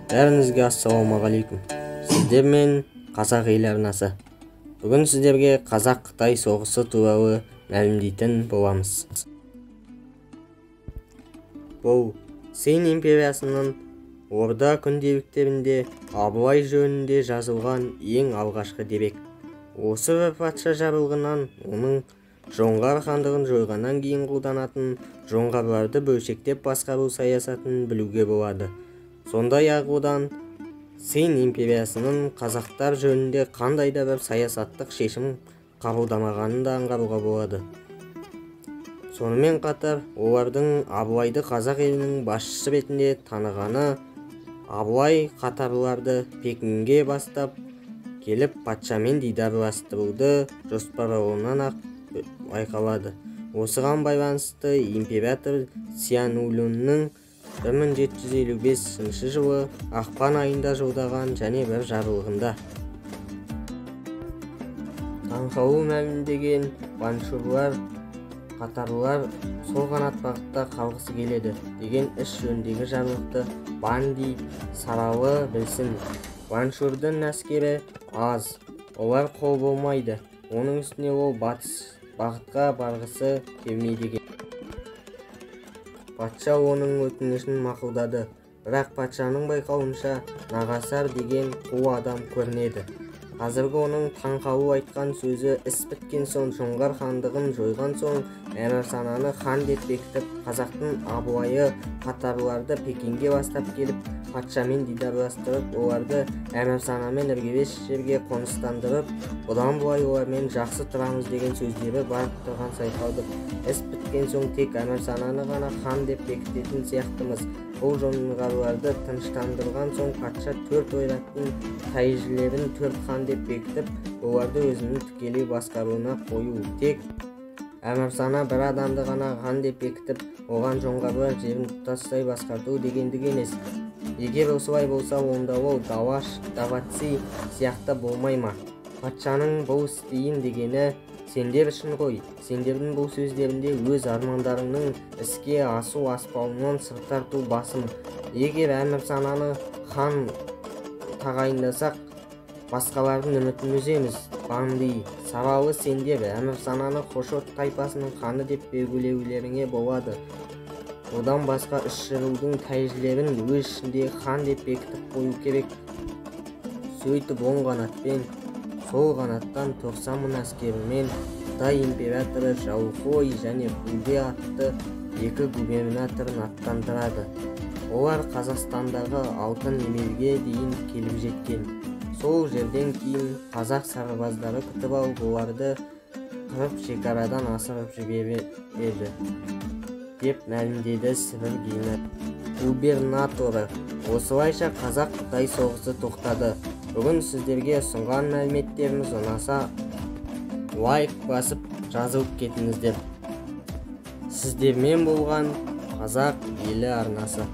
Бәріңізге ассалаумағалейкум. Сіздер мен Қазақ елі арнасы. Бүгін сіздерге Қазақ-Қытай соғысы туралы мәлімдейтін боламыз. Бұл Цин империясының Орда күнделіктерінде Абылай жөнінде жазылған ең алғашқы дерек. Осы бір патша жарлығынан оның Жоңғар хандығын жойғаннан кейін қолданатын жоңғарларды бөлшектеп басқару саясатын білуге болады. Сондай-ақ одан Цин империясының қазақтар жөнінде қандай да бір саясаттық шешім қабылдамағанын да аңғаруға болады. Сонымен қатар олардың Абылайды қазақ елінің басшысы ретінде танығаны, Абылай қатарларды Пекинге бастап келіп патшамен дидарластыруды жоспарлауынан-ақ байқалады. Осыған байланысты император Цяньлунның 1755 жылы ақпан айында жолдаған және бір жарлығында таңқалу мәлімдеген маньчжурлар қатарлар сол қанат бағытта қалғысы келеді деген іс жөніндегі жарлықты Банди Саралы білсін. Маньчжурдың әскері аз, олар қол болмайды, оның үстіне ол батыс бағытқа барғысы келмейді екен. Патша оның өтінішін мақұлдады, бірақ патшаның байқауынша Нағасар деген қу адам көрінеді. Қазіргі оның таңқалу айтқан сөзі іс біткен соң Жоңғар хандығын жойған соң Әмірсананы хан деп бекітіп, қазақтың Абылайы қатарларды Пекинге бастап келіп, патшамен дидарластырып, оларды Әмірсанамен іргелес жерге қоныстандырып, бұдан былай олармен жақсы тұрамыз деген сөздері барып тұрған сайқалдық. Іс біткен соң тек Әмірсананы ғана хан деп бекітетін сияқтымыз. Бұл жоңғарларды тыныштандырған соң патша төрт ойраттың тәйжілерін төрт хан деп бекітіп, оларды өзінің тікелей басқаруына қою. Тек Әмірсана бір адамды ғана хан деп бекітіп, оған жоңғарлар жерін тұтастай басқарту дегендік емес. Егер осылай болса, онда ол Даваци сияқты болмай ма? Патшаның бұл істейін дегені сендер үшін ғой. Сендердің бұл сөздерінде өз армандарыңның іске асу аспауынан сыр тарту басым. Егер Әмірсананы хан тағайындасақ, басқалардың үмітін үземіз. Банди Саралы, сендер Әмірсананы Хошот тайпасының ханы деп белгілеулеріңе болады. Одан басқа үш рудың тәйжілерін өз ішінде хан деп бекітіп қою керек. Сөйтіп оң қанатпен сол қанаттан 90 мың әскерімен Қытай императоры Жаухой және Пуде атты екі губернаторын аттандырады. Олар Қазақстандағы Алтын Емелге дейін келіп жеткен. Сол жерден кейін қазақ сарбаздары күтіп алып, оларды қырып шекарадан асырып жібереді деп мәлімдеді Сібір губернаторы. Осылайша Қазақ-Қытай соғысы тоқтады. Бүгін сіздерге ұсынған мәліметтеріміз ұнаса, лайк басып жазылып кетіңіздер. Сіздермен болған Қазақ елі арнасы.